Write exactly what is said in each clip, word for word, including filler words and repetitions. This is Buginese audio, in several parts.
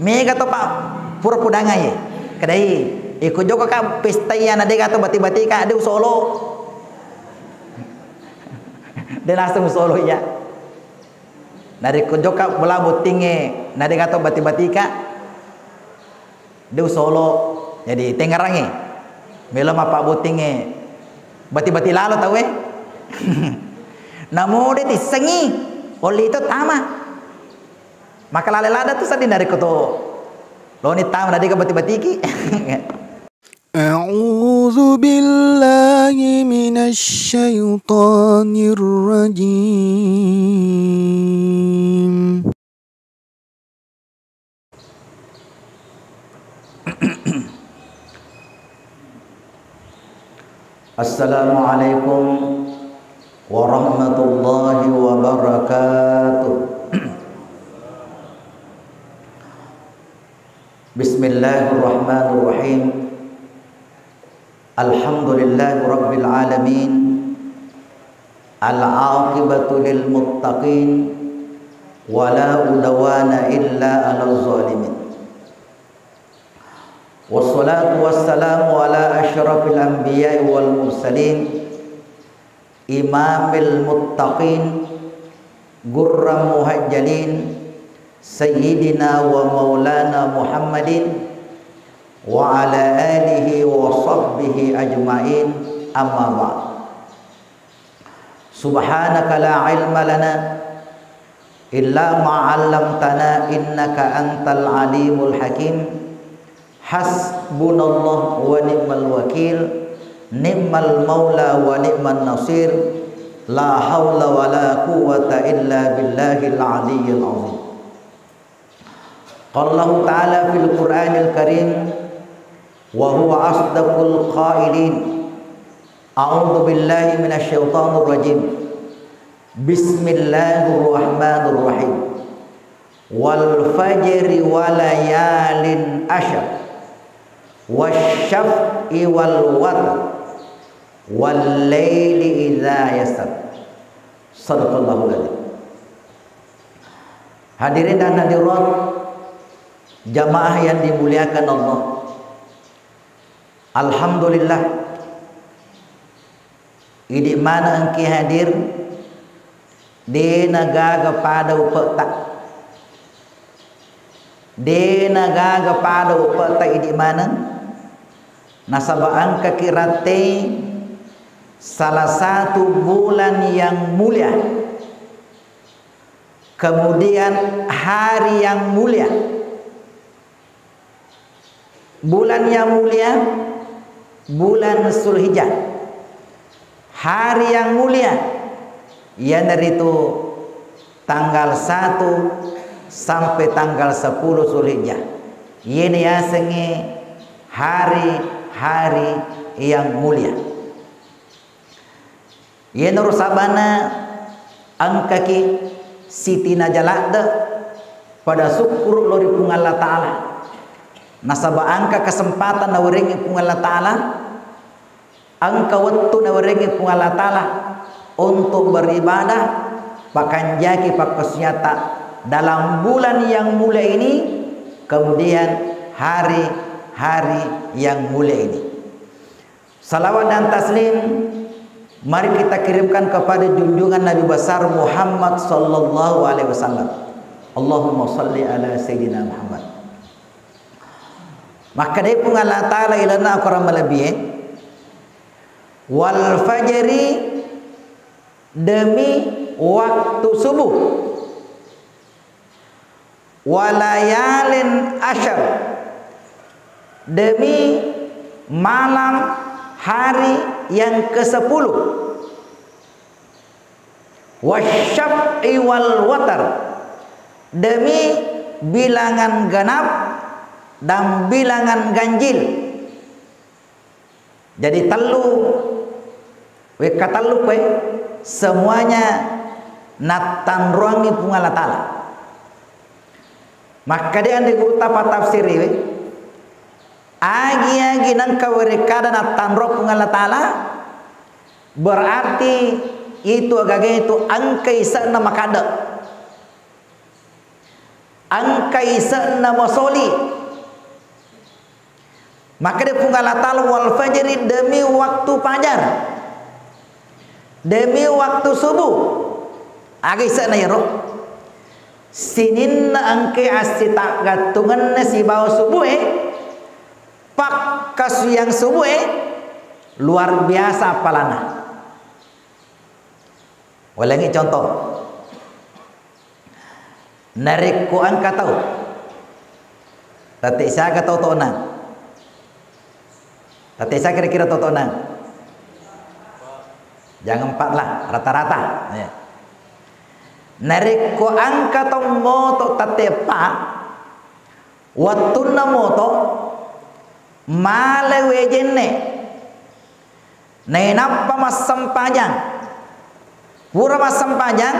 Mega to, Pak, pura pudangai. Kedai, iko jokka ka pesta iya na dega to bati-batika, de usolo. De naseng usolo iya. Narekko jokka bola bottingnge na dega to bati-batika, de usolo. Jadi tengngerangngi. Melo mappabbottingnge bati-bati lalo tauwe. Namo de tissengi, olli to tama. Maka lale ladda tu sedding narekko to loni tama na dega bati-batiki. أعوذ بالله من الشيطان الرجيم. السلام عليكم ورحمة الله وبركاته. بسم الله الرحمن الرحيم. الحمد لله رب العالمين. العاقبة للمتقين ولا عدوان إلا على الظالمين. والصلاة والسلام على أشرف الأنبياء والمرسلين إمام المتقين غر المحجلين سيدنا ومولانا محمد وعلى آله وصحبه أجمعين، أما بعد. سبحانك لا علم لنا إلا ما علمتنا إنك أنت العليم الحكيم. حسبنا الله ونعم الوكيل، نعم المولى ونعم النصير، لا حول ولا قوة إلا بالله العلي العظيم. قال الله تعالى في القرآن الكريم وهو أصدق القائلين: أعوذ بالله من الشيطان الرجيم. بسم الله الرحمن الرحيم. والفجر وليال عشر. والشفع والوتر. والليل إذا يسر. صدق الله العظيم. Hadirin dan hadirat, jamaah yang dimuliakan Allah. Alhamdulillah, idi maneng engki hadir, de nagaga pada upetta. De nagaga pada upetta idi maneng, nasaba engkaki rattei salah satu bulan yang mulia. Kemudian hari yang mulia. Bulan yang mulia, bulan Zulhijjah. Hari yang mulia, iyanaritu tanggal satu sampai tanggal sepuluh Zulhijjah. Iyena yasengnge hari-hari yang mulia. Yenaro sabana engkaki sitinaja ladde pada sukkuru lao ri Puang Allah Ta'ala. Nasaba engka kesempatan nawerengngi Puang Allah Ta'ala, engka wettu nawerengngi Puang Allah Ta'ala untuk beribadah, pakanjaki pakkasiwiatta dalam bulan yang mulia ini, kemudian hari-hari yang mulia ini. Salawat dan taslim mari kita kirimkan kepada junjungan Nabi besar Muhammad sallallahu alaihi wasallam. Allahumma salli ala Sayyidina Muhammad. Makkedai Puang Allah Ta'ala ilalenna Al-Quran malebbi'e, "Wal fajri," demi waktu subuh. "Walayalin asyar," demi malam hari yang kesepuluh. "Wasyaf'i wal watar," demi bilangan genap dan bilangan ganjil. Jadi tellu, wekka tellu koe, semuanya nattanroangngi Puang Allah Ta'ala. Makkeda anre gurutta patafsiriwe, agi-agi nengka werekkada nattanro Puang Allah Ta'ala, berarti itu agaga itu engka ise'na makadde. Engka ise'na masoli. Makkeda Puang Allah Ta'ala, "Wal fajri," demi waktu fajar. Demi waktu subuh. Aga ise'na iyaro? Sininna engkae assitaggattungenna sibawa subuh e, pakkasuwiyang subuh e, luar biasa appalanna. Ulengngi contoh. Narekko engka tau, tette siaga tau tonang? Tette siaga kira-kira tau tonang? Jang empat lah, rata-rata. Ya. Narekko engka tau moto tette eppa, wettunna moto, male wejenne. Nainappa massempajang. Pura massempajang,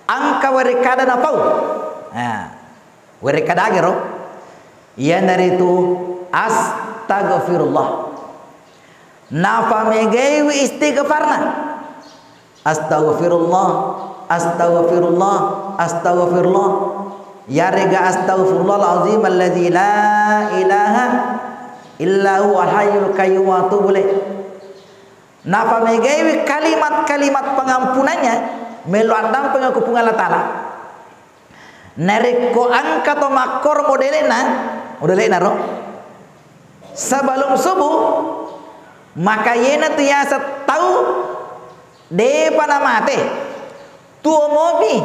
engka werekkada napau. Nah, werekkada agero? Iyanaritu, "Astagfirullah." Napamegaiwi istighfarna. "Astaghfirullah, astaghfirullah, astaghfirullah." Yarega, "Astaghfirullahal azim alladzi la ilaha illa huwal hayyul qayyum wa atubu ilaih." Napamegaiwi kalimat-kalimat pengampunannya, melo addampeng ku Puang Allah Ta'ala. Narekko engka to makkoro modele'na, modele'na ro, sebelum subuh, maka iyanatu yaseng tau depa namate, tuo mopi,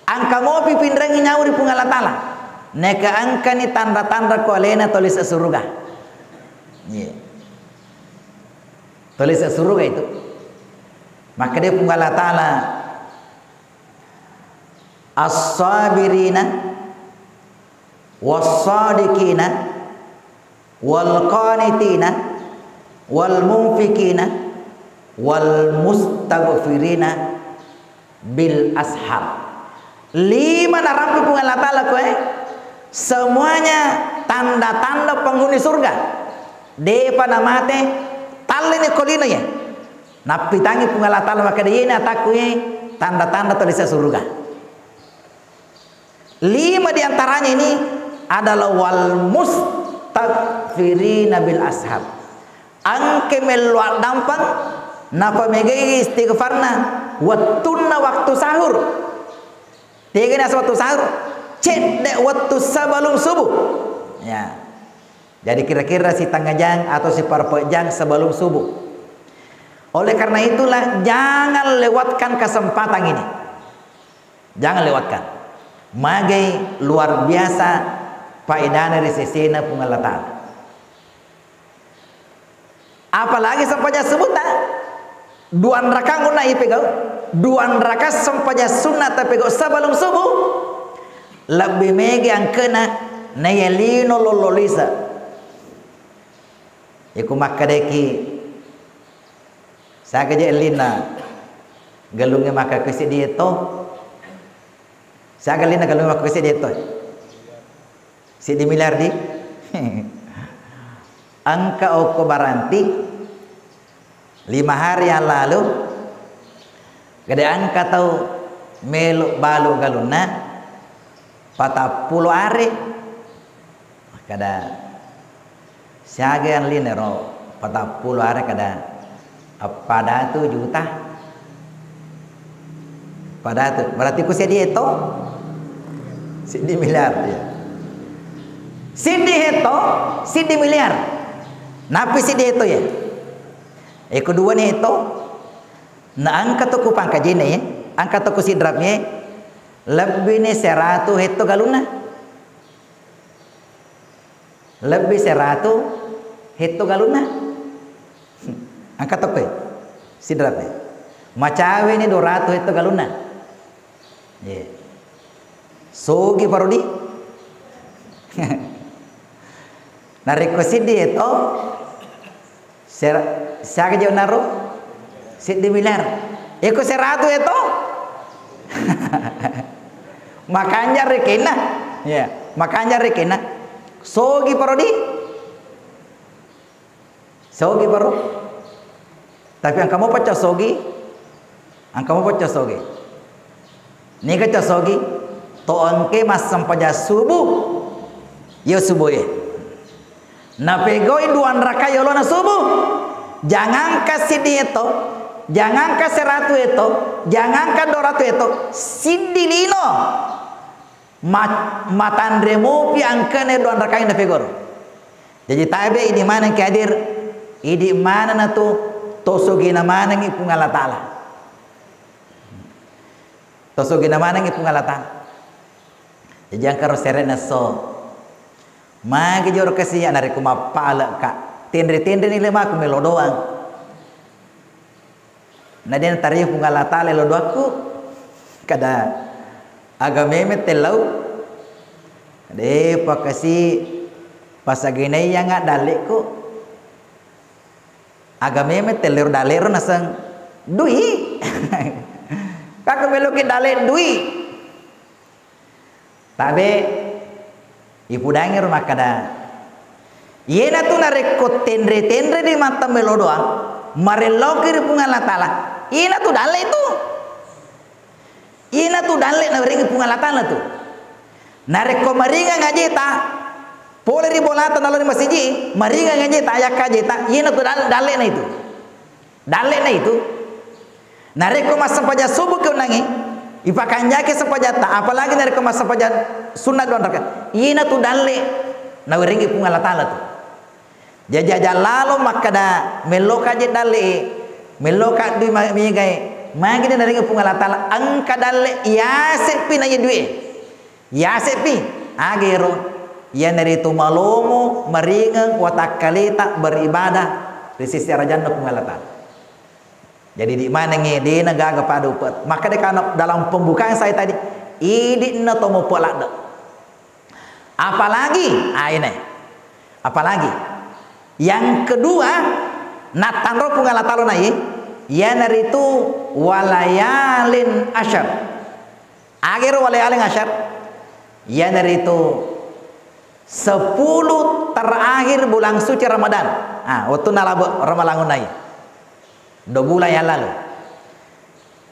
engka mopi pinrengngi nyawa ri Puang Allah Ta'ala. Neka engkani tanra-tanra ko alena tolise suruga. Iya. Tolise suruga itu. Makkeda Puang Allah Ta'ala, "As-sabirina was-sadiqina wal qanitina wal munfikina wal mustaghfirina bil ashar." Lima narampe Puang Allah Ta'ala koe, semuanya tanda-tanda penghuni surga. Depa namate, tallini ko lino ye. Nappitangi Puang Allah Ta'ala makkeda, "Iyena atakku ye, tanda-tanda tolise suruga." Lima di antaranya ini adalah wal mustaghfirina bil ashar. Engke mello addampeng, napamegai istighfarna wettunna waktu sahur. Tegana wettu sahur? Cedde wettu sebelum subuh. Ya. Jadi kira-kira setengah jam atau seperempat jam sebelum subuh. Oleh karena itulah, jangan lewatkan kesempatan ini. Jangan lewatkan. Magai luar biasa faedana ri sesena Puang Allah Ta'ala. Apalagi sempajang subuhta, duan rakaat gunna ipegau, duan rakaat sempajang sunnah tapegau sebelum subuh, lebbi mega angkena naiya lino lollo lise. Iko makkedaki, siaga je ellinna galungnge makkakui siddi eto? Siaga ellinna galungnge makkakui siddi eto? Siddi miliar di? Engka okko baranti lima hari yang lalu, gede engka tau melo balu galunna patappulo are. Kada siaga yang linero patappulo are kada Eppa datu juta. Eppa datu. Berarti ku seddi eto? Seddi miliar, ya. Seddi eto, seddi miliar. Napi seddi eto, ya? Eko dua ni eto. Na engka to ku pangkajene, ya. Engka to ku sidrap, ya. Lebbi ni seratu eto galunna. Lebbi seratu hetto galunna. Engka tokkoi sidrape. Macawe ni dua ratu hetto galunna. Ye. Sogi parodi. Narekko siddi hetto, Sera-, siaga je naro? Siddi miliar. Eko seratu eto? Makanja rekenna. Ya, makanja rekenna. Sogi parodi? Sogi paro? Tapi engka mo pacca sogi? Engka mo pacca sogi? Niga ca sogi? To engke massempajang subuh, yo subuh e. Napegoi dua rakaat yolona subuh. Jangankan siddi eto, jangankan seratu eto, jangankan dua ratu eto, siddi lino. Ma-, matanre mopi angkene dua rakaat napegoro. Jadi tabe idi maneng ke hadir, idi maneng tu tosogena manengi Puang Allah Taala. Tosogena manengi Puang Allah Taala. Jaji engka ro serena so. Magi joro kasi narekko mappale ka. Tenre-tenre ni lemaku melo doang. Na de natarima Puang Allah Taala lo doakku. Kada aga meme tellau. De pakasi pasagenai yang dalleku. Aga meme tellero dalero naseng dui. Kakko meloki dale dui. Tabe, ipudangi ro makkada, iyanatu narekko tenre-tenre di matta melo doang, marelloki ri Puang Allah Taala, iyanatu dalle itu. Iyanatu dalle nawerengi Puang Allah Taala tu. Narekko maringang ajeta, pole ri bolata nalo ri masiji, maringang ajeta, ayakka ajeta, iyanatu dal-, dalle na itu. Dalle'na itu. Narekko massempajang subuh keunangngi, ipakanjaki sempajatta, apalagi narekko massempajang sunna dua rakaat. Iyena tu dalle nawerengngi Puang Allah Taala tu. Jaji aja lalo makkada, melloka je dalle, melloka dui ma-, megae, magi nawerengngi Puang Allah Taala, engka dalle, yase'pi na iye dui e. Yase'pi, agero, iyanaritu malomo, maringeng, watakkaleta beribadah ri sisi arajanna Puang Allah Taala. Jadi, idi manengngi, dena gaga pada upe-, maka dekana dalam pembukaan saya tadi, idi'na to mopo ladde. Apalagi, ah, ini. Apalagi. Yang kedua, nattanro Puang Allah Taala nai, iyanaritu walayalin asyar. Agero walayalin asyar, iyanaritu sepuluh terakhir bulan suci Ramadan. Ah, wettunna labe Ramalangun nai. Dua bulan yang lalu.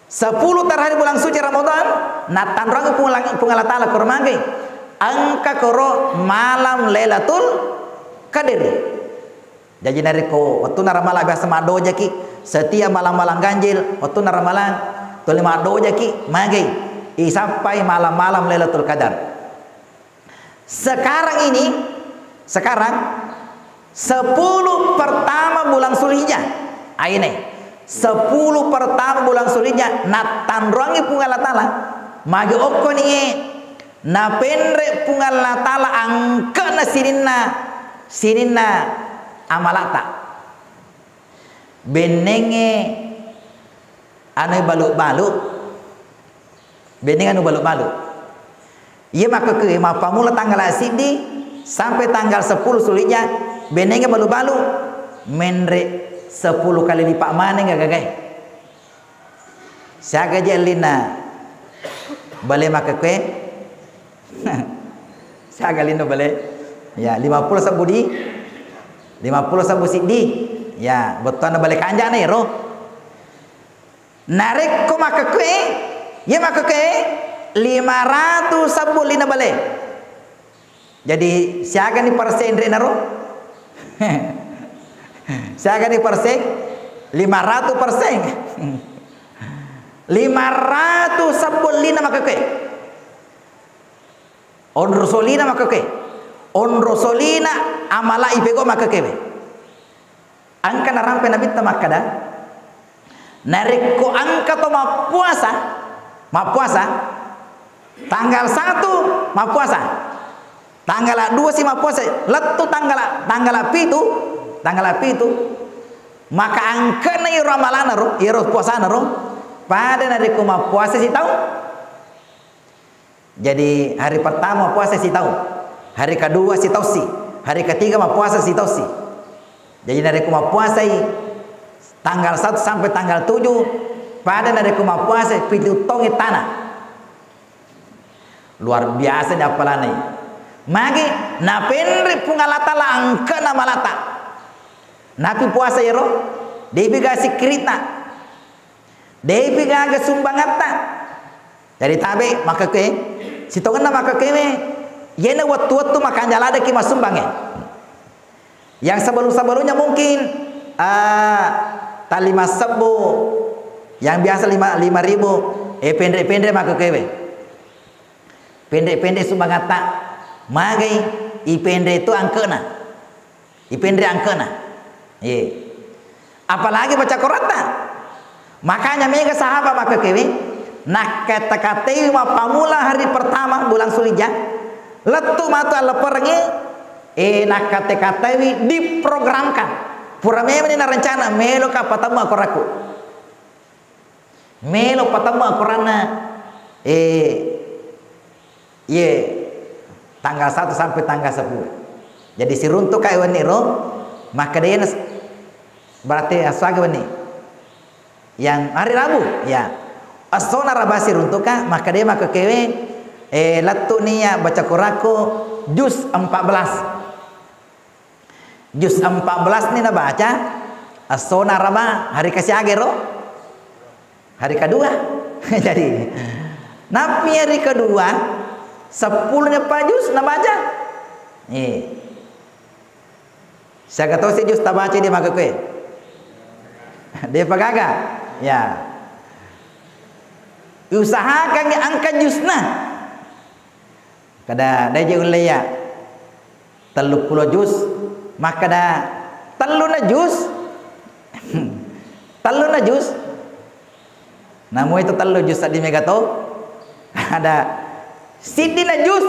Sepuluh terakhir bulan suci Ramadan, nattanroangi Puang Lang-, Puang Allah Taala koro magi. Engka koro malam Lailatul Qadar. Jaji narekko wettunna ramala biasa maddojaki, setiap malam-malam ganjil, wettunna ramalang tuli maddojaki, magai isappai malam-malam Lailatul Qadar. Sekarang ini, sekarang sepuluh pertama bulan Zulhijjah. Aine, sepuluh pertama bulan Zulhijjah, nattanroangi Puang Allah Taala, magi okkoni napenre Puang Allah Taala angkana sininna, sininna amalata. Bennengnge anu balu-balu, benneng anu balu-balu. Iya makkekue, mappammula tanggal siddi sampai tanggal sepuluh Zulhijjah, bennengnge balu-balu, menre sepuluh kali lipat maneng gagae. Siaga je ellinna bale makkekue? Siaga ellinna bale? Ya, lima puluh sebbu di, lima puluh sebbu siddi. Ya, bettuanna bale kanjana ero. Narekko makkekue, ya makkekue lima ratu sebbu ellinna bale. Jadi, siagani persen renaro? Siagani persen? Lima ratu persen. Lima ratu sebbu ellinna makkekue. Onro solina makkekue. Onro solina amala ipego makkekue. Engka narampe Nabitta makkada, narekko engka to mappuasa, mappuasa, tanggal satu mappuasa, tanggal dua si mappuasa, lettu tanggal, tanggal pitu, tanggal pitu, maka engkana iyaro amalana ro, iyaro puasana ro, pada narekko mappuasa sitaung. Jadi, hari pertama puasa sitaung, hari kedua sitaussi, hari ketiga mappuasa sitaussi. Jadi, narekko mappuasai tanggal satu sampai tanggal tujuh, pada narekko mappuasai pitu taung tana. Luar biasa ni appalanai. Magi napenre Puang Allah Taala angkana malata. Napi puasa ero, depi ga sikkiritta. Depi gaga sumbangatta. Jadi tabe makkekue, Sitongenna makkekkewe, yena wettu-wettu makanja ladeki massumbangnge. Yang sebelum-sebelumnya mungkin, ah, talima sebbu, yang biasa lima, lima ribu, eh, penre-penre makkekkewe. Penre-penre sumbangatta, magai ipenre itu angkena. Ipenre angkena. Ye. Apalagi baca Quratta. Makanya mega sahabat makkekkewe, nakkata-kataiwi mappamula hari pertama bulan Zulhijjah, lettu matu allepperengnge, eh, nakkata-kataiwi diprogramkan. Pura memang ni narencana, meloka patemmu akorakku. Melo patemmu akoranna, eh, Iye, tanggal satu sampai tanggal sepuluh. Jadi siruntuka wenni ro, makkedai na s-, berarti esso aga wenni. Yang hari Rabu, ya. Essona Raba siruntuka, makkedai makkekkewe, eh, lettu ni ya baca Quraku juz empat belas. Juz empat belas ni nabaca, essona Raba, hari kasiaga ro? Hari kedua. Jadi, nappi hari kedua, seppulo ni pa juz nabaca. Eh. Siaga tosi juz tabaca dia makkekkewe? Depa gaga. Ya. Usahakan engka juzna. Kada, dai je ulle ya. Telluppulo juz. Makkeda, "Telluna juz?" Telluna juz? Namu itu tellu juz seddi mega to? Ada siddina juz.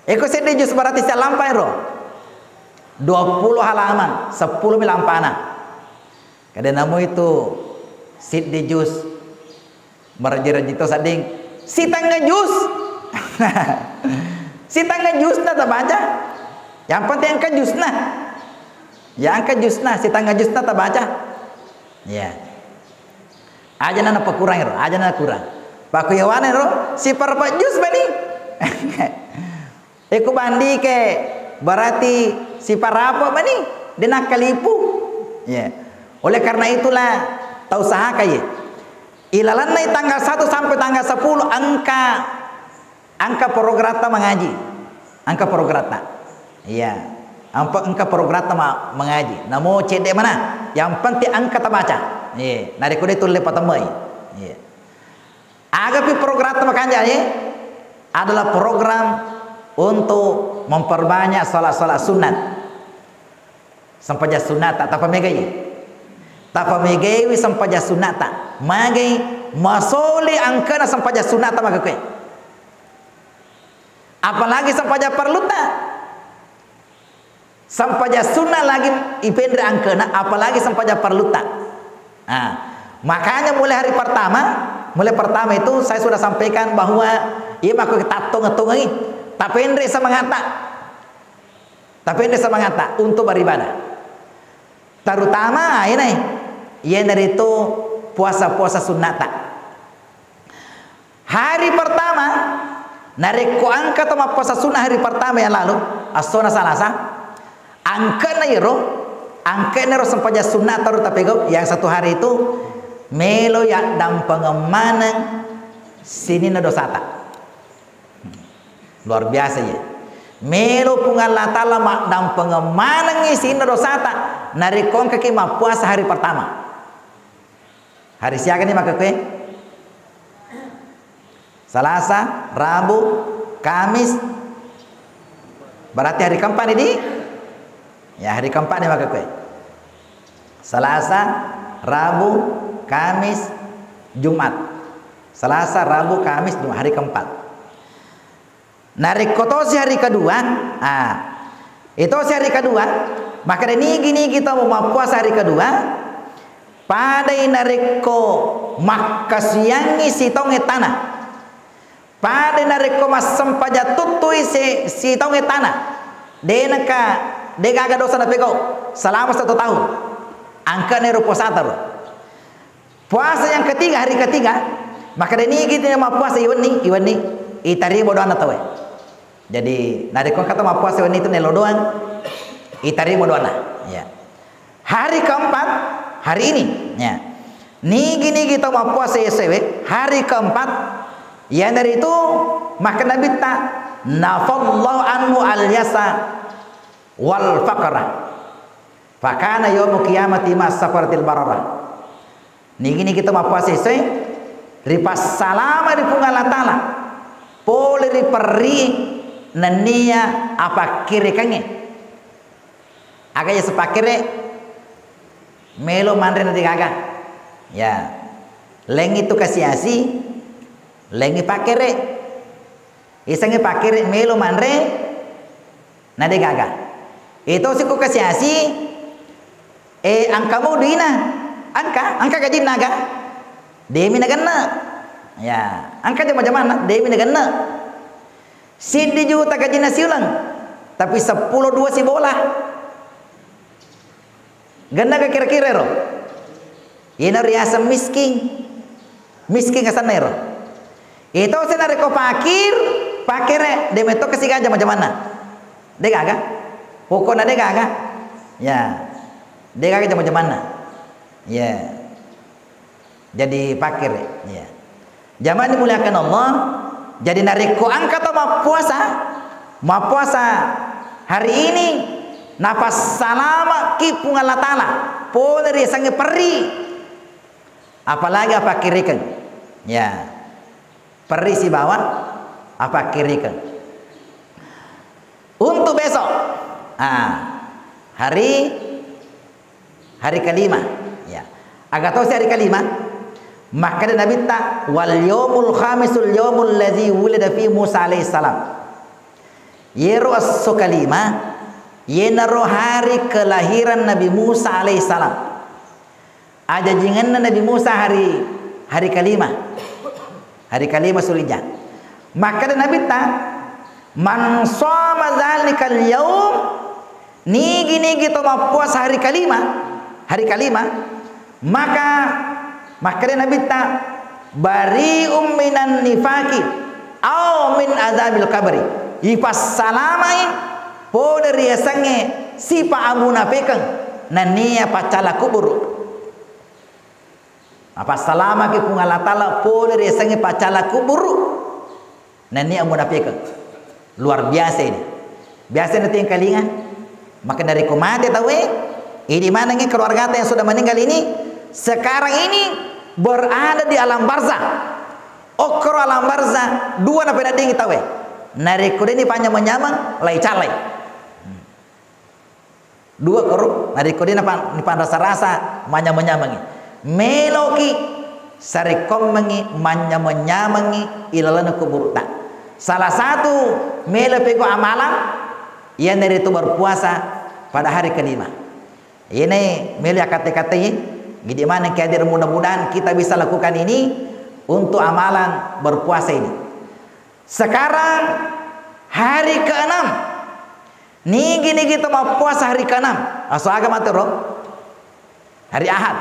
Eko seddi juz berarti sialampa ero. Dua puluh halaman, seppulo mi lampana. Kada namu itu siddi juz. Maraji-raji to sedding. Sitengnga juz. Sitengnga juzna tabaca. Yang penting engka juzna. Ya engka juzna, sitengnga juzna tabaca. Ya. Aja na napakurang ro, aja na kurang. Pakku yawana ro, siperpa juz bani. Eko bandike, berarti siparapo mani, de nakkalipu. Ya. Oleh karena itulah, tausahakan ye. Ilalanna tanggal satu sampai tanggal sepuluh engka, engka programta mengaji. Engka programta. Iya. Ampa engka programta ma-, mengaji. Namo cedde mana? Yang penting engka tabaca. Iya. Narekko de tulle patemmai. Iya. Agapi programta makanja, eh, adalah program untuk memperbanyak salat-salat sunat. Sempajang sunnata, tapamegai. Tapamegaiwi sempajang sunnata. Magai masoli angkana sempajang sunnata makkekkewe. Apalagi sempajang parlutta. Sempajang sunnah lagi ipenre angkena, apalagi sempajang parlutta. Nah, makanya mulai hari pertama, mulai pertama itu saya sudah sampaikan bahwa iya makku tattong-tongengi, tapenre semangatta. Tapenre semangatta untuk beribadah. Terutama, ah, ini, iyanaritu puasa-puasa sunnata. Hari pertama, narekko engka to mappuasa sunnah hari pertama yang lalu, essona Salasa, angkana iro, angkana iro sempajang sunnah taru tapegau, yang satu hari itu melo yaddampengeng maneng sininna dosata. Luar biasa ya. Melo Puang Allah Ta'ala maddampengeng manengngi sininna dosata, narekko engkaki mappuasa hari pertama. Hari siaga ni makkekkewe? Salasa, Rabu, Kamis. Berarti hari keempat ni, di? Ya, hari keempat ni makkekkewe. Salasa, Rabu, Kamis, Jumat. Salasa, Rabu, Kamis, Jumat, hari keempat. Narekko tosi hari kedua, ah, itosi hari kedua, makkeda nigi-nigi tau mappuasa hari kedua, padai narekko makkasiangngi sitaungnge tana. Padai narekko massempajang tuttui se-, sitaungnge tana. Denaka, degaga dosa napegau selama satu tahun. Angkana ero puasata ro. Puasa yang ketiga, hari ketiga, makkeda nigi tu mappuasa iwenni, iwenni, itarima doanna tauwe. Jadi, narekko engka to mappuasa iwenni tu nello doang, itarima doanna. Ya. Hari keempat, hari ini, ya. Nigi-nigi tau mappuasa esso we, hari keempat, Iyanaritu makkeda Nabitta, "Nafallahu anhu al-yasa wal faqra. Fakana yaumul qiyamati ma'as safaratil bararah." Nigi-nigi to mappuasa esso e, ripassalama ri Puang Allah Taala pole ri perri nennia apakkirekengnge. Aga yaseng pakkere? Melo manre na degaga. Ya. Lengngi tu kasiasi, lengngi pakkere. Isengnge pakkere melo manre na degaga. Ito siko kasiasi, e, engka mo duina, engka, engka gajinna aga? Demi nagenna. Ya, engka jama-jamanna, demi nagenna. Siddi juta gajinna siuleng, tapi seppulo dua sibola. Genna ga kira-kira ero? Iyana riaseng miskin. Miskin asenna ero. Ito se narekko pakir, pakere, de metto kasiga jama-jamanna. De gaga. Pokokna de gaga. Ya. De gaga jama-jamanna. Ya. Jadi pakkere, ya. Jamaah dimuliakan Allah, jadi narekko engka to mappuasa, mappuasa hari ini, napassalamaki Puang Allah Taala pole ri yasengnge perri, apalagi apakkirekeng. Ya. Perri sibawa apakkirekeng. Untuk besok, ah, hari Hari kelima. Ya. Aga tosi hari kelima? Makkeda Nabitta, "Wal yaumul khamisul yaumul ladzi wulida fi Musa alaihi salam." Yero esso kelima, yenaro hari kelahiran Nabi Musa alaihi salam. Ajajingenna Nabi Musa hari, hari kelima. Hari kelima Zulhijjah. Makkeda Nabitta, "Man shoma dzalikal yaum," nigi-nigi to mappuasa hari kalima, hari kalima, maka makkeda Nabitta, "Bari'um minan nifaqi au min adzabil qabri." Ipassalamai pole ri yasengnge sipa amunafekeng nennia paccala kuburu. Napassalamaki Puang Allah Taala pole ri yasengnge paccala kuburu. Nennia amunafekeng. Luar biasa ini. Biasa na tengkalinga. Maka narekko mate tauwe, idi manengngi keluargata yang sudah meninggal ini, sekarang ini berada di alam barzah. Okkoro alam barzah, dua napeneddingi tauwe. Narekko deni panyameng-nyameng, lai calai. Dua koro, narekko de napa-, nipanrasa-rasa manyameng-nyamengngi. Meloki sarekkoammengngi manyameng-nyamengngi ilalenna kuburu'ta. Salah satu melo pego amalang, iyanaritu berpuasa pada hari kelima. Iyene melo yakkatte-kattei, gidi maneng ki hadir, mudah-mudahan kita bisa lakukan ini untuk amalan berpuasa ini. Sekarang hari keenam. Nigi-nigi to mappuasa hari keenam. Aso aga matero? Hari Ahad.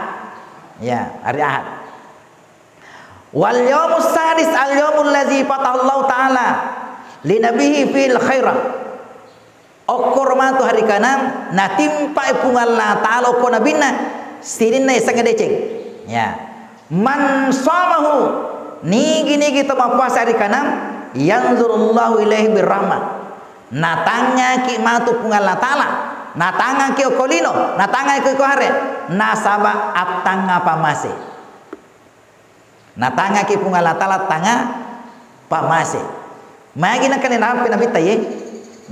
Ya, hari Ahad. Wal yaumus sadis al yaumul ladzi fatahallahu ta'ala li nabihi fil khairah. Okkoro matu hari keenam, natimpai Puang Allah Taala okko nabinna sininna yasengnge deceng. Ya. Man shamahu, nigi-nigi to mappuasa hari keenam, yanzurullahu ilaihi birrahmah. Natangngaki matu Puang Allah Taala, natangngaki okko lino, natangngaki okko are, nasaba attangnga pamase. Natangngaki Puang Allah Taala tangnga pamase. Magi nakkeda narampe Nabitta ye,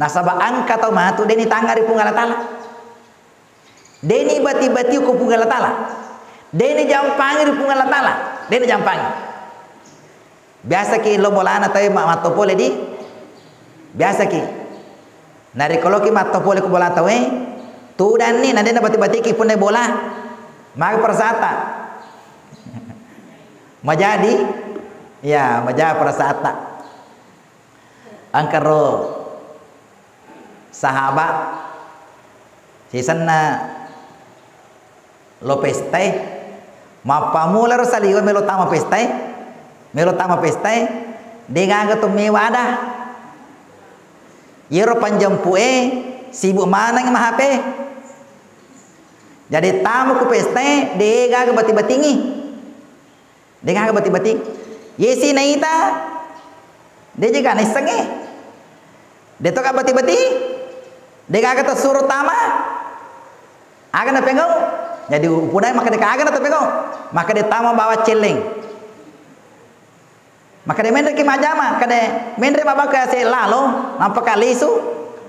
nasaba engka tau matu deni tangnga ri Puang Allah Taala. Deni bati-bati ko Puang Allah Taala. Deni jampangi ri Puang Allah Taala. Deni jampangi. Biasaki lo bolana tauwe ma-, matto pole di? Biasaki. Narekko loki matto pole ko bola tauwe, tudanni na dena bati-batiki punna bola. Maka perasaata. Majadi? Ya, maja perasaata. Engkaro sahaba sisenna lo pestae, mappammula ro saliwe melo tama pestae, melo tama pestae, degaga to mewa ada. Yero panjempu'e sibuk maneng ma H P. Jadi tamu ku pestae, degaga bati-batingi. Degaga bati-bating. Yesi naita De' jega naissengngi. De' to ka bati-bati. De' gaga to suro tama. Aga napengau. Jadi upudai makkeda aga natapengau. Makkeda tama bawa celleng. Makkeda menre ki majjama, kade menre mabaka se lalo, nampaka lisu.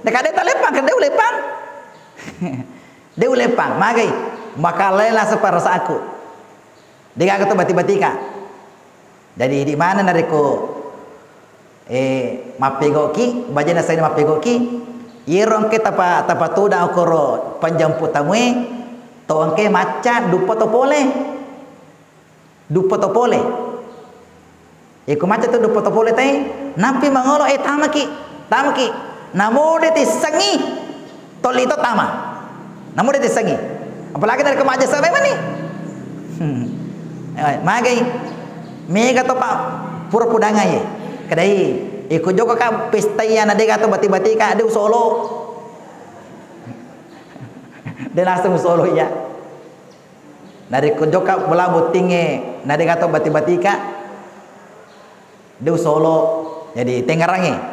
De' ka de' taleppang, kade uleppang. De' uleppang, magai. Maka lela separasaku. De' gaga to bati-batika. Jadi, di mana narekko, eh, mappegoki, bajana sai mappegoki, iyero engke tapa-, tapatudang okoro panjampu tamue, to engke macca duppa to pole. Duppa to pole. Iko macca to duppa to pole tai, nappi mangolo, eh, tamaki, tamaki. Namo de' tissengngi. Tolli to tama. Namo de' tissengngi. Apalagi narekko majjasa memang ni. Hmm. Eh, magai. Mega to pa pura pudangai. Kadai, iko joko ka pesta iya na de' gaga to bati-batika, de' usolo. De' langsung usolo iya. Narekko jokka bola bottingnge na de' gaga to bati-batika, de' usolo. Jadi tengngerangngi.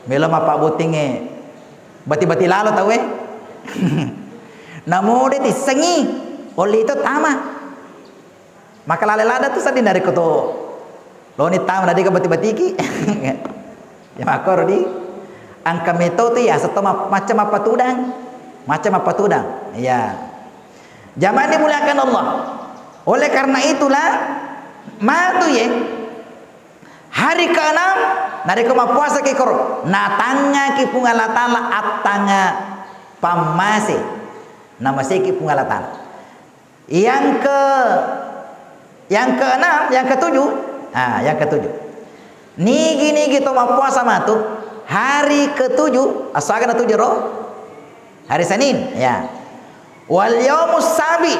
Melo mappabbottingnge bati-bati lalo tauwe. Namo de' tissengngi, olli to tama. Maka lale ladda tu sedding narekko to loni tama na de' gaga bati-batiki. Ya makkoro di. Engka metode ya, seto ma-, macca mappatudang. Macca mappatudang. Iya. Jamaah dimuliakan Allah. Oleh karena itulah, matu ye, hari keenam, narekko mappuasaki koro, natangngaki Puang Allah Ta'ala attanga pammase. Namaseki Puang Allah Ta'ala. Yang ke, yang keenam, yang ketujuh, ah, yang ketujuh. Nigi-nigi to mappuasa matu, hari ketujuh, asagana tujuh ro? Hari Senin, ya. Wal yaumus sabi,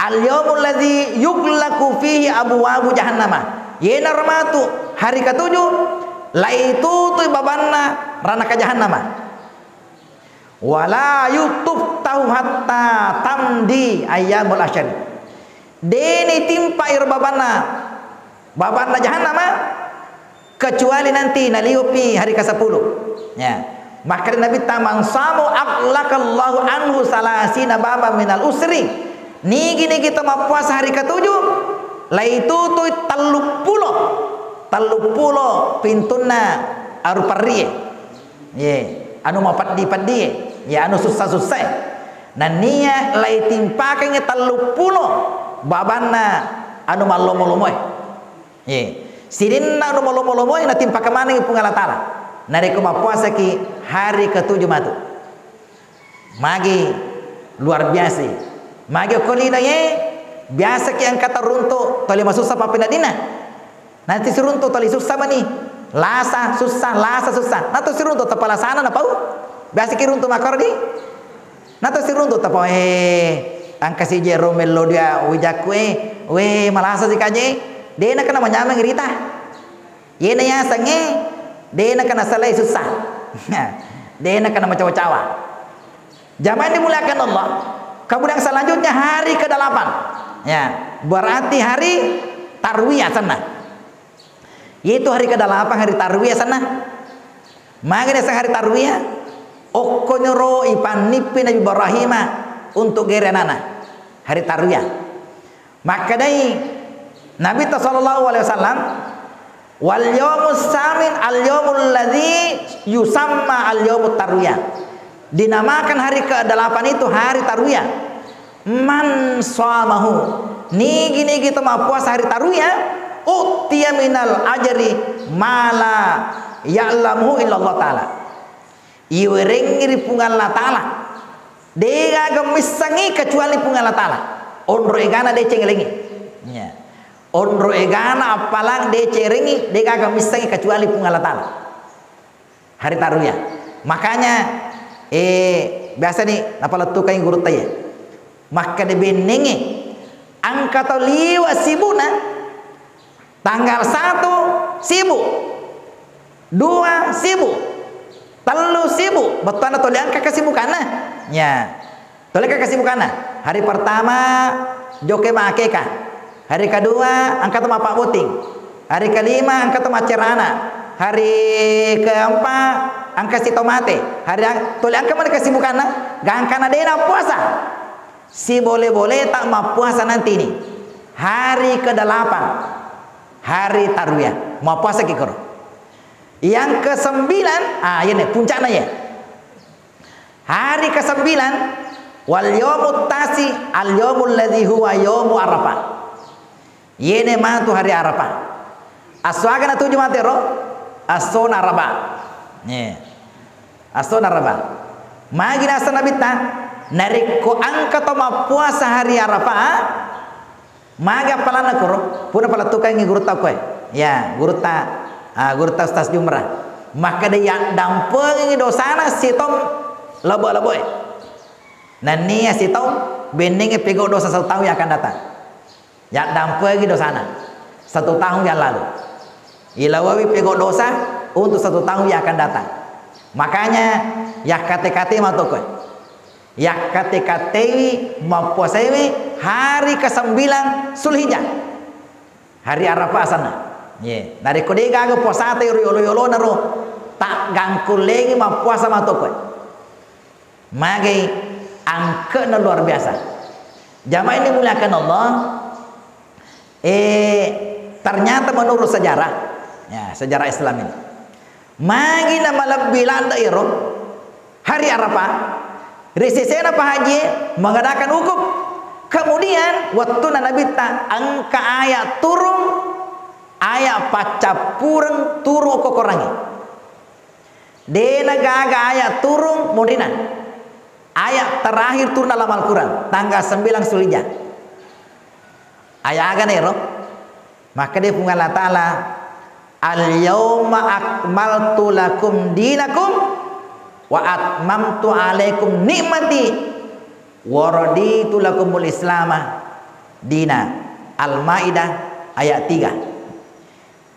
al yaumul ladzi yughlaqu fihi abwabu jahannama. Yenaro matu hari ketujuh, laitutui babanna ranaka jahannama. Wala yutuftahu hatta tamdi ayyamul asyari. De' nitimpa iro babanna, babanna jahannama, kecuali nanti naliopi hari kesepuluh. Ya. Makkeda Nabitta, "Man samu aghlaqallahu anhu salasina baba minal usri." Nigi-nigi to mappuasa hari ketujuh, laitutui telluppulo, telluppulo pintunna aru parrie. Ye, anu mapeddi-peddi ye, ye anu sussa-sussa e. Nennia laitimpakengngi telluppulo babanna anu mallomo-lomoe. Ye, sininna anu mallomo-lomoe natimpakeng manengngi Puang Allah Ta'ala. Narekko mappuasaki hari ketujuh matu. Magi luar biasa. Magi okko lino ye, biasaki engka taruntu toli masussa pappeneddinna. Nanti siruntu toli sussa mani. Lasa sussa, lasa sussa. Nato siruntu tappa lasana napau. Biasaki runtu makkoro di. Nato siruntu tappa, eh, engka sije ro mello dia wijakku, eh. We, malasa si kaje. De' nakana manyameng rita. Yena yasengnge, de' nakana salai sussa. De' nakana macawa-cawa. Jamaah yang dimuliakan Allah, kemudian selanjutnya hari kedelapan. Ya, berarti hari Tarwiyah sana. Yaitu hari kedelapan, hari Tarwiyah sana. Magi naseng hari Tarwiyah? Okkoniro ipannippi Nabi Ibrahim untuk gere anana. Hari Tarwiyah. Makkedai Nabitta sallallahu alaihi wasallam, "Wal yaumus samin al yaumul ladzi yusamma al yaumut tarwiyah." Dinamakan hari kedelapan itu hari tarwiyah. "Man shamahu," nigi-nigi to mappuasa hari tarwiyah, "utiya minal ajri ma la ya'lamuhu illallah ta'ala." Iwerengngi ri Puang Allah Ta'ala. De' gaga missengngi kecuali Puang Allah Ta'ala. Onro egana deceng elengngi. Ya. Onro egana appalang deceng elengngi, de' gaga missengngi kecuali Puang Allah Ta'ala. Hari Tarwiyah. Makanya, eh, biasa ni napalettukangngi gurutta ya. Makkeda bennengnge, engka tau liwa sibuna, tanggal satu sibuk, dua sibuk, tellu sibuk, bettuanna tuli engka kesibukanna. Ya, tuli engka kesibukanna. Hari pertama, jokke makkeka. Hari kedua, engka to mappabbotting. Hari kelima, engka to maccerana. Hari keempat engka sito mate. Hari ang-, tuli engka mana kesibukanna? Gangkana dena puasa. Sibole-bole tak mappuasa nanti ini. Hari kedelapan. Hari Tarwiyah. Mappuasa ki koro. Yang kesembilan, ah, ini puncaknya ya. Hari kesembilan, wal yaumut tasi, al yaumul ladzi huwa yaumu Arafah. Yene matu hari Arafah. Aswaga natuju mate ro? Assona Araba. Ye. Assona Araba. Magi nasa Nabitta, narekko engka to mappuasa hari Arafah, magi appalanna koro? Pura palettukengngi gurutta koe. Ya, gurutta, ah, gurutta Ustaz Jumrah. Makkeda yaddampengengngi dosana sitom lebo-leboe. Nennia sitom bennengnge pegau dosa satu tahun yang akan datang. Yaddampengi dosana satu tahun yang lalu. Ilawawi pegau dosa untuk satu tahun yang akan datang. Makanya, yakkate-kate matokoe. Yakkate-katewi mappuasewe hari kesembilan Zulhijjah. Hari Arafah asanna. Ye, narekko de gaga puasata ro yolo-yolona ro, tak gangkullengi mappuasa matokoe. Magai angke'na luar biasa. Jamaah yang dimuliakan Allah, eh, ternyata menurut sejarah, ya, sejarah Islam ini, magi na malebbi ladde iro hari Arafah, ri sesena pahajie mengadakan wukuf. Kemudian, wettunna Nabitta engka ayat turun, ayat paccappureng turun okko Korangnge. Dena gaga ayat turun monrina. Ayat terakhir turun dalam Al-Quran, tanggal sembilan Zulhijjah. Ayat aga nero? Makkeda Puang Allah Ta'ala, "Al yauma akmaltu lakum dinakum wa atmamtu alaikum ni'mati wa raditu lakumul islama dina." Al-Maidah ayat tiga.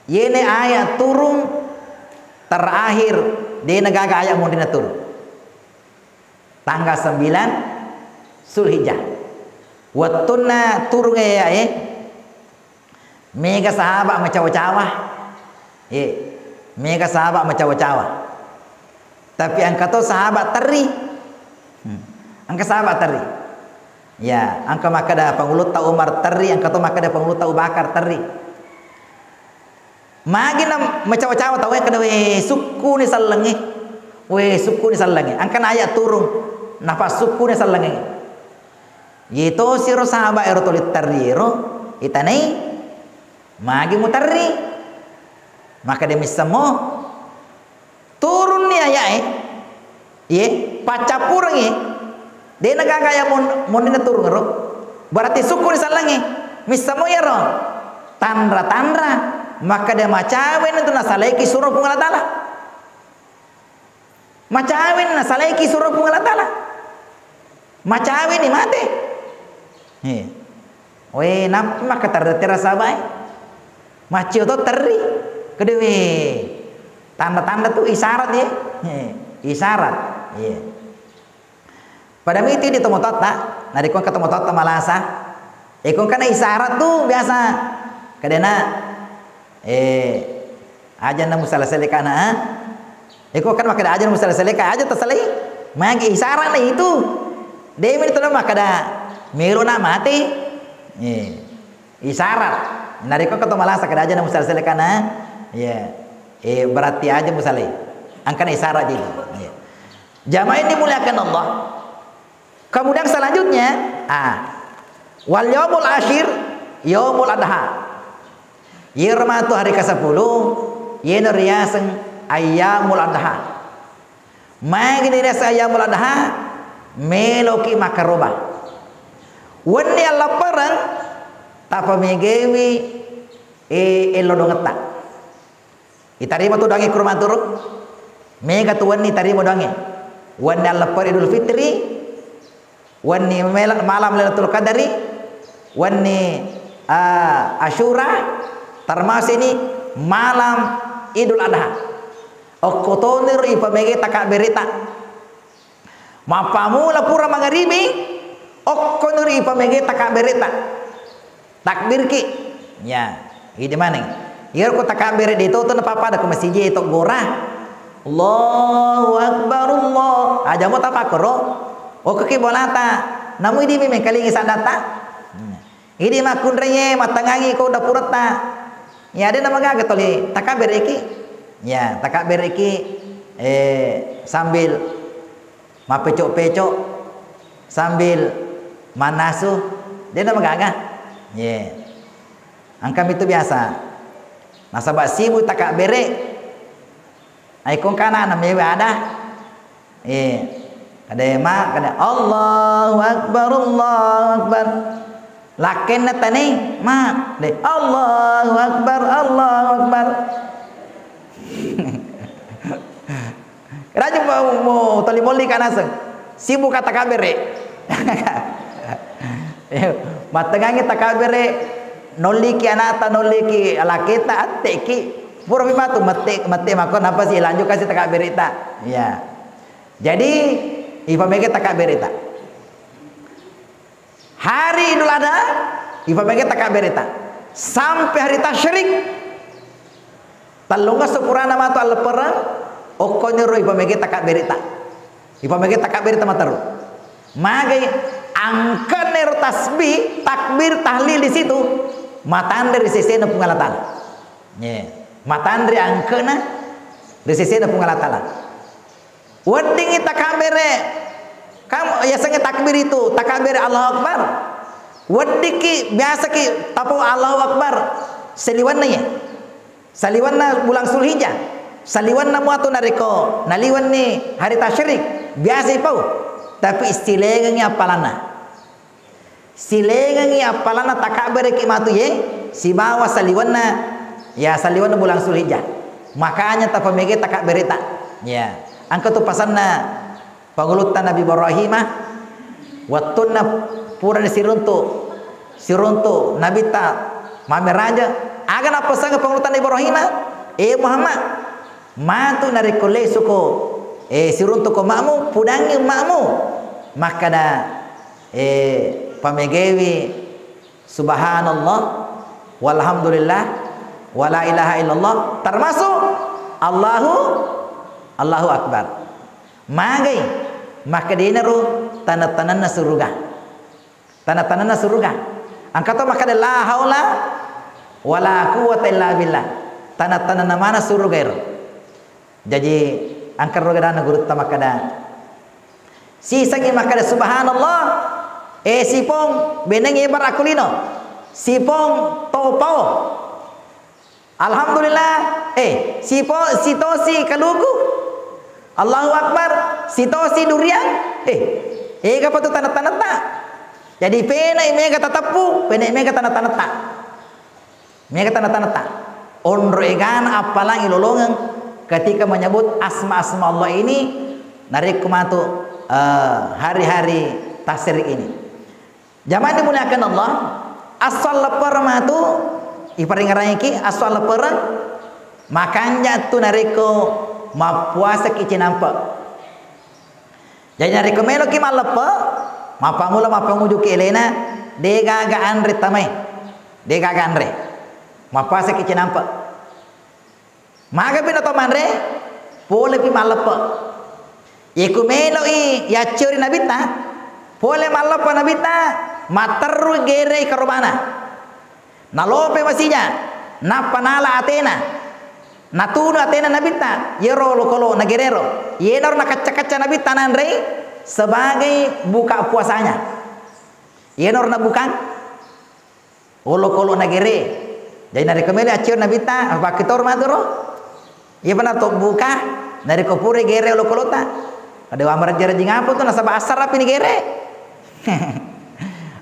Yene ayat turun terakhir, dena gaga ayat monrina turun. Tanggal sembilan Zulhijjah. Wettunna turungnge ayae, mega sahabat macawa-cawa. Eh, mega sahabat macawa-cawa. Tapi engka to sahabat terri. Hmm. Engka sahabat terri. Ya, engka makkeda Pangulutta Umar terri, engka to makkeda Pangulutta Abu Bakar terri. Magi na macawa-cawa tau e, kada, "We, sukkuni sellengnge. We, sukkuni sellengnge." Engkana ayat turun, napassukkuni sellengnge. Yetosiro sahabat ero tuli terri ero, itanai, magi muterri? Makkeda missemmo. Turunni aya'e, iye, paccappurengngi, de'na gaga aya mon-, monrinna turung ero, berarti sukkuni sellengngi, missamo iyaro tanra-tanra, makkeda macaweni tu nasalaiki suro Puang Allah Ta'ala. Macaweni nasalaiki suro Puang Allah Ta'ala. Macaweni mate. He. We, nappa makkaterre-terre sahabae. Maccio to terri. Kedewe. Tanda-tanda tu isyarat ye. He. Isyarat. Iya. Pada miti di tomatoatta, narekko engka tomatoatta malasa. Eko engkana isyarat tu biasa. Kedena. Eh, aja na musala-salai kana, ah. Eko kan makkeda aja na musala-salai ka, aja tasalai. Magi isyarat na itu. De'mi tu makkeda melo na mate. Eh, isyarat. Narekko engka to malasa kada aja na musala-salai kana, ah. Iya. Eh, berarti aja musalai. Engkana isyarat itu. Iya. Jamaah yang dimuliakan Allah. Kemudian selanjutnya, ah, wal yaumul ashir, yaumul adha. Yero matu hari kesepuluh, yeno riaseng ayyamul adha. Magi riaseng ayyamul adha, meloki makkaroba. Wenni alleppereng, tapamegewi, eh, ello dongetta. Itarima tu doangnge kuro maturu. Mega tu wenni tarima doangnge. Wenni alleppere Idul Fitri, wenni mela-, malam Lailatul Qadari, wenni, ah, Asyura, termasuk ini malam Idul Adha. Okko toniro ipamege takabbereta. Mappamula pura mangaribi, okkoniro ipamege takabbereta. Takbirki. Ya, idi maneng. Iyaro ko takabbere de to to napappada ko masiji to gora. Allahu Akbar, Allah. Aja mo tapakkoro. Okko ki bolata. Namu idi mi mengkalingi saddatta. Hmm. Idi makkunraie mattengangi ko dapuretta. Ya, de namagaga toli takabbereki. Ya, takabbereki, eh, sambil mappeco-peco, sambil mannasu, de namagaga. Ye. Engka mitu biasa. Nasaba sibuk takabbere. Ai kong kana na mewa ada. Eh, kada ma, kada Allahu Akbar, Allahu Akbar. Lakkenna tane, ma, de Allahu Akbar, Allahu Akbar. Rajin mau, mau tali molli kanaseng. Sibuk kata kabere. Mattengangi takabere, nolliki anakta, nolliki laketa, atteki. Pura mi matu mette, mette mako napa si lanjut kasi takabereta. Ya. Jadi, ipamege takabereta. Hari Idul Adha, ipamege takabereta. Sampai hari tasyrik, tellungesso purana matu alleppereng, okkoniro ipamege takabereta. Ipamege takabereta materu. Magai angkenna ero tasbih, takbir, tahlil di situ, matanre ri sesena Puang Allah Taala. Ye. Matanre angkena ri sesena Puang Allah Taala. Weddingngi takabere, kam, yasengnge takbir itu, takabere Allahu Akbar. Weddikki, biasaki tapau Allahu Akbar. Saliwenna ye. Saliwenna bulang Sulhijjah. Saliwenna muatu narekko naliwenni hari tasyrik, biasa ipau. Tapi silengengngi appalanna. Silengengngi appalanna takabbereki matu ye, sibawa saliwenna, ya, saliwenna bulang Sulhijjah. Makanya tapamege takabbereta. Ya, engka tu pasanna pangulutta Nabi Ibrahimah, wettunna purani siruntu, siruntu Nabitta mameraja, aga nappesangeng pangulutta Nabi Ibrahimah, "Eh Muhammad, matu narekko lesuko, eh, siruntuko makmu, pudangngi makmu." Makkada, eh, pamegewi, "Subhanallah, walhamdulillah, wala ilaha illallah," termasuk Allahu, Allahu Akbar. Magai, makkedenaro taneng-tanenna suruga. Taneng-tanenna suruga. Engka to makkeda, "La haula wala quwwata illa billah." Taneng-tanenna mana suruga ero. Jaji, engka ro gadana gurutta makkeda, sisengngi makkeda, "Subhanallah, eh, sipong, benengngi bara kulino, sipong topao. Alhamdulillah, eh, sipo-, sitosi kaluku. Allahu Akbar, sitosi duriang." Eh, ega patu taneng-tanetta. Jadi, penai mega tateppu, penai mega taneng-tanetta. Mega taneng-tanetta. Onro egana appalang ilolongeng ketika menyebut asma-asma Allah ini, narekko matu, eh, hari-hari tasyrik ini. Jamaah dimuliakan Allah, esso alleppereng matu iparingerangiki, esso alleppereng makanja tu narekko mappuasaki cinampe. Jadi narekko meloki malleppe, mappammula mappangujuki elena, degaga anre tamai, degaga anre, mappuasaki cinampe. Magapi na to manre, polepi malleppe. Iku melo'i yacceo ri Nabitta, pole malleppe Nabitta, matterru gerei karobana. Nalope masija, nappa nala atena. Natunu atena Nabitta, yero olokolo nagerero. Yenaro nakacca-kacca Nabitta nanrei sebagai buka puasanya. Yenaro nabukang. Olokolo nagere. Jadi narekko melo accero Nabitta, pakkitoro maturo. Iya pernah to buka, narekko pura gere olokolota. Ada wa marajja-rajing apa tu nasaba assarapi ni gere.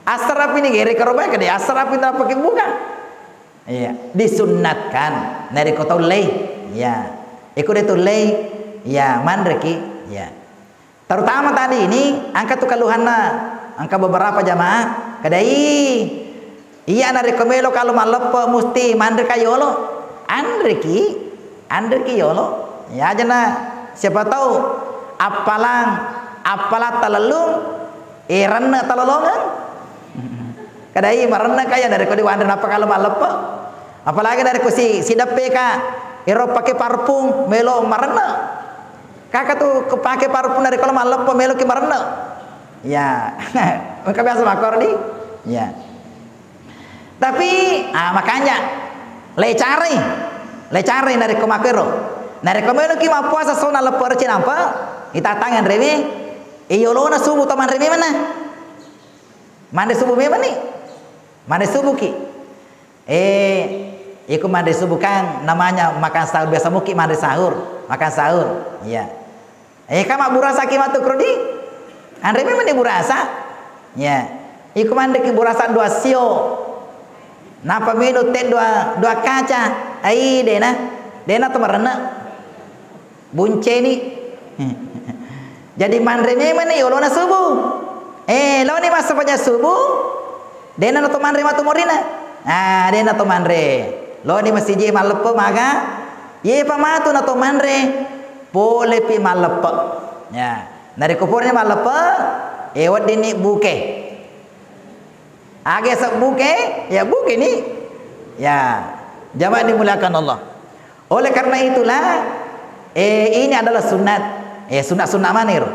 Assarapi ni gere karobai kade assarapi na pakai buka. Iya, disunnatkan. Narekko tau lei. Iya. Iko de tu lei. Iya, manreki. Iya. Terutama tadi ini, engka tu keluhanna, engka beberapa jamaah, kedai, iya narekko melo kalau malleppe musti manre ka yolo. Anreki, anreki yolo. Ya, ajana siapa tahu appalang, appala talellung, eh, renne talolongeng. Kedai marenne kaya narekko di wanre napa kalau malleppe. Apalagi narekko si, sideppe ka, ero pake parfum, melo marenne. Kaka tu ko pake parfum narekko lo malleppe, melo ki marenne. Ya, engka biasa makkoro di. Ya. Tapi, ah, makanya, le carai, le carai narekko makkoro. Narekko melo ki mappuasa sona leppo rece nampa, itatang anrewe, e yolona subuh to manre memang na. Manre subuh memang ni. Manre subuh ki. Eh, iko manre subuh kan namanya makan sahur, biasa muki manre sahur, makan sahur. Iya. Eh, ka mabburasaki matu krodi? Anre memang ni burasa. Iya. Iko manre ki burasa dua sio. Napa menu te dua, dua kaca? Ai, dena. Dena to marenne. Bunceni. Jadi manre memang ni yolona subuh. Eh, loni massapajang subuh, dena nato manre matu morina. Ah, dena to manre. Loni masiji malleppe maga. Ye pa matu nato manre, pole pi malleppe. Ya, narekko pole malleppe, eh, weddinni buke. Aga sebbuke, ya buke ni. Ya, jamaah dimuliakan Allah. Oleh karena itulah, eh, ini adalah sunat. Eh, sunat-sunat maniro.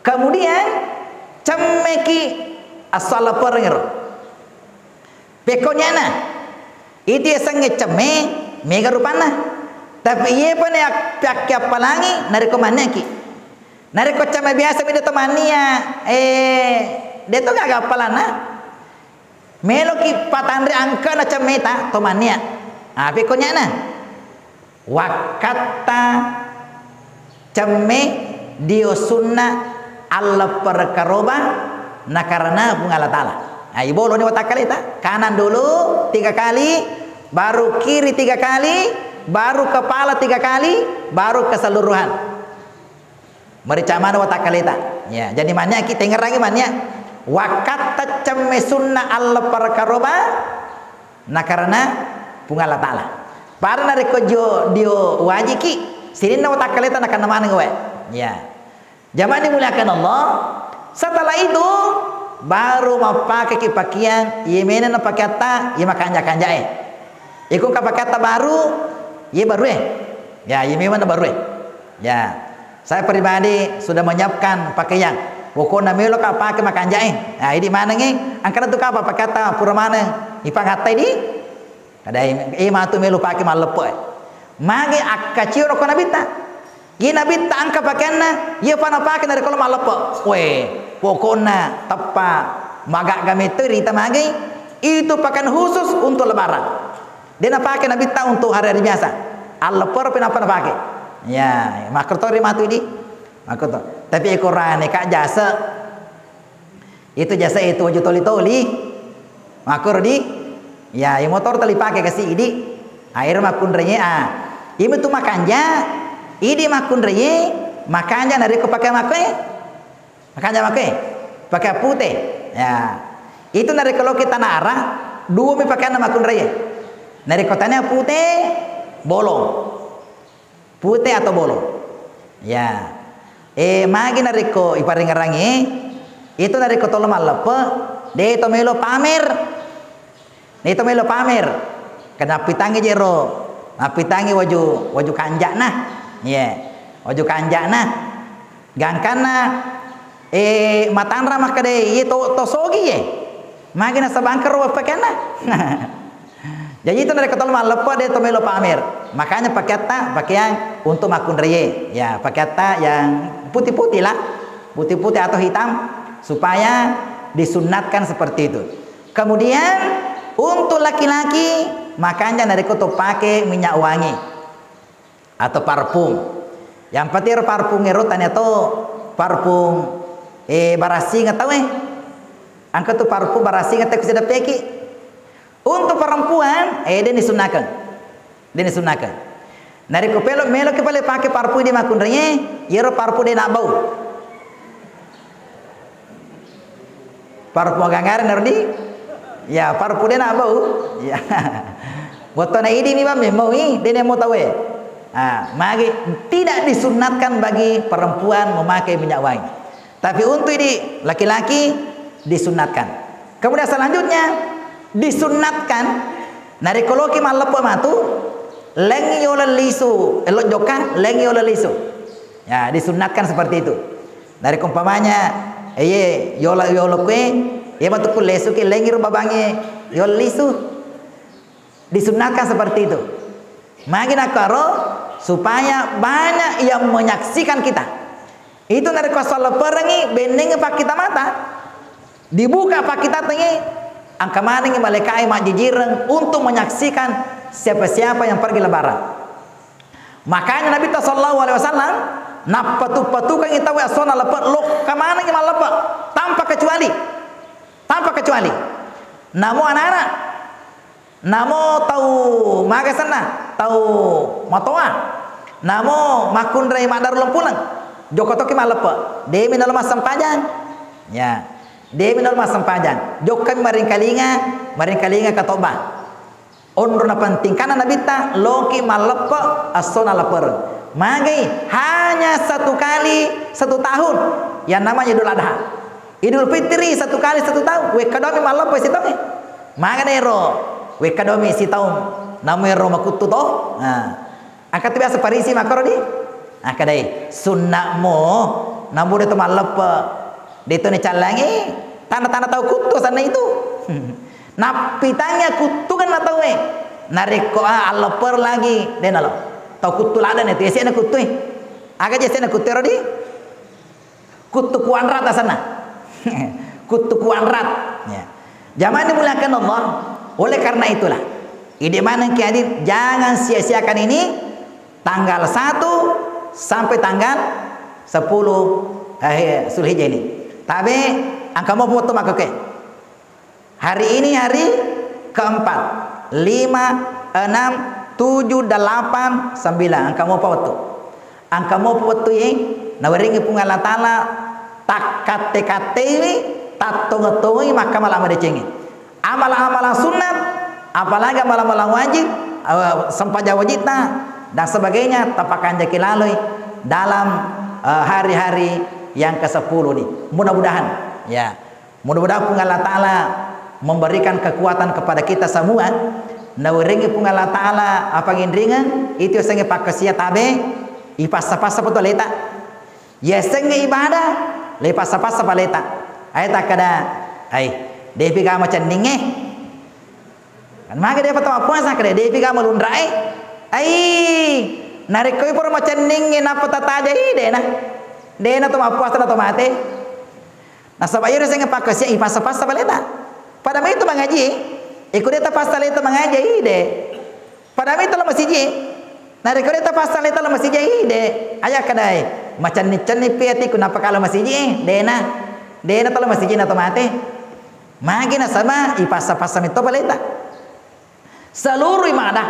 Kemudian, cemmeki asal perengero. Pekonyana, itu yasengnge cemme, mega rupanna. Tapi iye pa ne ak-, piakkiappalangi, narekko manneaki. Narekko cemme biasa mi de to mannia, eh, de to gaga appalanna. Meloki patanre angkana cemmeta to mannia. Api konyana. Wakkatta cemme dio sunna alleppereng karoba nakarana Puang Allah Ta'ala. Nah, iboloni watakkaleta. Kanan dulu tiga kali, baru kiri tiga kali, baru kepala tiga kali, baru keseluruhan. Merica maneng watakkaleta. Ya, jadi manniaki tengngerangi mannia. Wakkatta cemme sunna alleppereng karoba nakarana Puang Allah Ta'ala. Pada narekko jo dio wajiki, sininna watakkaleta nakanna maneng wae. Ya. Jamaah dimuliakan Allah, setelah itu baru mappakeki pakeang, iye mena na pakeatta, iye makanja-kanjae. Iko engka pakeatta baru, iye barue. Ya, iye memang na barue. Ya. Saya pribadi sudah menyiapkan pakaian. Pokokna meloka pake makanjae. Nah, idi manengngi, engkana tu kapa pakeatta pura maneng ipangattai di? Kadai, eh, matu melo pake malleppe. Magi akkacio ko nabitta. Iye nabitta engka pakeanna, iye pa napake narekko lo malleppe. Weh, pokokna teppa magagga metto rita magi, itu pakaian khusus untuk lebaran. De napake nabitta untuk hari-hari biasa. Alleppero pi nappa napake. Ya, makkerto ri matu idi. Makkerto. Tapi ekorane ka jase. Itu jasa itu waju toli-toli. Makkoro di. Ya, iya motor toli pake kasi idi. Air makkunraie, ah. Iya metu makanja. Idi makkunraie, makanja narekko pake makkoe. Makanja makkoe. Pake pute. Ya. Itu narekko loki tanah arah, dua mi pakeanna makkunraie. Narekko tania pute, bolong. Pute atau bolong. Ya. Eh, magi narekko iparengngerangi, itu narekko tolo malleppe, de to melo pamer. De to melo pamer. Kena pitangi jero, nappitangi waju, waju kanjana. Iya. Waju kanjana. Gangkanna, eh, matanra makkeda, iye to, to sogi ye. Magi nasaba engka ro pakeanna. Jaji itu narekko tolo malleppe de to melo pamer. Makanya pakeatta pakeang untuk makkunraie. Ya, pakeatta yang putih-putih lah. Putih-putih atau hitam supaya disunnatkan seperti itu. Kemudian untuk laki-laki makanya narekko to pake minyak wangi atau parfum. Yang penting ero parfum ero tania to parfum, eh, barassing tau, eh. Engka tu parfum barassing tau ku sideppeki. Untuk perempuan, eh, de nisunnakeng. De nisunnakeng. Narekko pelo, meloki pale pake parfum de makkunraie, yero parfum de nabau. Parfum agangare nardi? Ya, parfum de nabau. Ya. Bottona idi mi bang, memau i, de nemo tawe. Ah, magi tidak disunnatkan bagi perempuan memakai minyak wangi. Tapi untuk di laki-laki disunnatkan. Kemudian selanjutnya disunnatkan Narekko loki malleppe matu, lengngi yoleng lisu, elok jokka, lengngi yoleng lisu. Ya, disunnatkan seperti itu. Narekko umpamanya, iye, yolo-, yolokue, iye matu ku lesuki, lengngi ro babangnge yoleng lisu. Disunnatkan seperti itu. Magi nakkaro, supaya banyak yang menyaksikan kita. Itu narekko assallepperengngi, bennengngi pakkita mata, dibuka pakkitatengngi, engka manengngi malaika'e majjijireng untuk menyaksikan siapa-siapa yang pergi lebaran. Makanya Nabitta sallallahu alaihi wasallam nappatu-patukangngi tauwe assona leppe, lokka manengngi malleppe tanpa kecuali. Tanpa kecuali. Namo anak-anak, namo tau maga senna, tau matoa, namo makkunrai maddaru lempuleng, jokka tokki malleppe, de'mi nalo massempajang. Ya, de'mi nalo massempajang. Jokkami maringkalinga, maringkalinga katobba. Onro napentingkanna Nabitta, loki malleppe assona leppereng. Magai hanya satu kali satu tahun, yang namanya Idul Adha. Idul Fitri satu kali satu tahun, wekka domi malleppe sitongnge. Magana ero, wekka domi sitaung, namu ero makuttu to. Nah, engka tu biasa parisi makkoro di? Akkadai, sunna'mo, namu de to malleppe. De to ni callangi, tanda-tanda tau kuttu sanna itu. Nappitangngi akuttungenna tauwe. Narekko, ah, allepper lagi, de nalo. Tau kuttu ladde na tu, yase'na kuttu e. Aga je yase'na kuttu ero di? Kuttu kuanrat asenna. Kuttu kuanrat. Ya. Jamaah dimuliakan Allah, oleh karena itulah, ide maneng ki hadir, jangan sia-siakan ini, tanggal satu sampai tanggal sepuluh, eh, Zulhijjah ini. Tabe, engka mopa wettu makkokkoe. Hari ini hari keempat, lima, enam, tujuh, delapan, sembilan. Engka mopa wettu. Engka mopa wettu ye, nawerengngi Puang Allah Ta'ala takkatte-katteiwi, tattongeng-tongengi makkamala madecengnge. Amala-amala sunnat, apalagi amala-amala wajib, eh, sempajang wajibna, dan sebagainya, tapakanjaki laloi dalam, eh, hari-hari yang kesepuluh ini. Mudah-mudahan, ya. Mudah-mudahan Puang Allah Ta'ala memberikan kekuatan kepada kita semua. Nawerengngi Puang Allah Ta'ala apanginringeng, itu yasengnge pakkasiwiang tabe, ipassa-passa pa tu aleta. Yasengnge ibadah, le passa-passa pa aleta. Ae takkeda, ai, depi ga macenningnge. Kan magi depa to mappuasa, kede depi ga malunrae. Ai, narekko iporo macenningnge nappa tatajai, dena. Dena to mappuasa na to mate. Nasaba iyaro sengnge pakkasiwiang ipassa-passa pa aleta. Pada maitu mangaji, iko de tapassa aleta mangaji, ide. Pada maitu lo masiji. Narekko de tapassa aleta lo masiji, ide. Aja kadai, macenning-cenning pi atiku nappa kalo masiji, dena. Dena to lo masiji na to mate. Magi nasaba ipassa-passa metto pa aleta. Seluruh ibadah,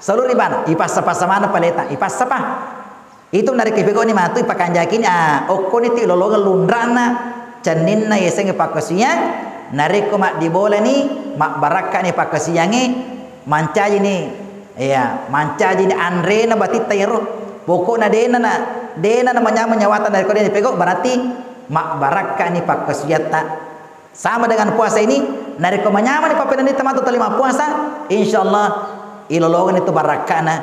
seluruh ibadah, ipassa-passa maneng pa aleta, ipassa pa. Itu narekko ipegau'ni matu, ipakanjakini, ah, okkoni tu ilolongeng lunra'na, cenninna yasengnge pakkasiwiang, narekko maddibolani, mabbarakka'ni pakkasiwiangnge, mancajini, iya, mancajini anrena batitta iyaro. Pokokna dena na, dena na manyameng nyawata narekko dena ipegau, berarti mabbarakka'ni pakkasiwiatta. Sama dengan puasa ini, narekko manyamani pappeneddinta matu tuli mappuasa, insyaallah ilolongeng itu barakka'na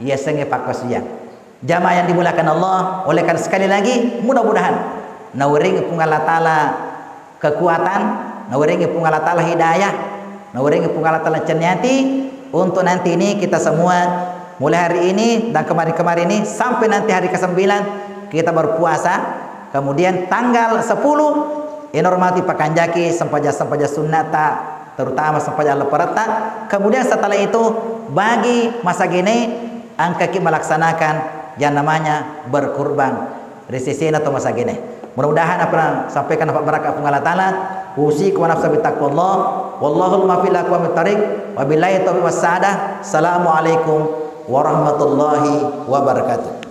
yasengnge pakkasiwiang. Jamaah yang dimuliakan Allah, oleh karena sekali lagi, mudah-mudahan nawerengngi Puang Allah Ta'ala kekuatan, nawerengngi Puang Allah Ta'ala hidayah, nawerengngi Puang Allah Ta'ala cenning ati untuk nanti ini kita semua mulai hari ini dan kemarin-kemarin ini sampai nanti hari kesembilan kita berpuasa. Kemudian tanggal sepuluh, inormati pakanjaki sempajang-sempajang sunnatta, terutama sempajang lepperetta. Kemudian setelah itu, bagi masa gini, engkaki melaksanakan yang namanya berkurban. Ri sesena to masa gini. Mudah-mudahan apa yang sampaikan dapat berkah Puang Allah Ta'ala. Usikum wa nafsi bitaqwallah. Wallahul muwaffiq ila aqwamit thariq. Wabillahi taufiq was sa'adah. Assalamualaikum warahmatullahi wabarakatuh.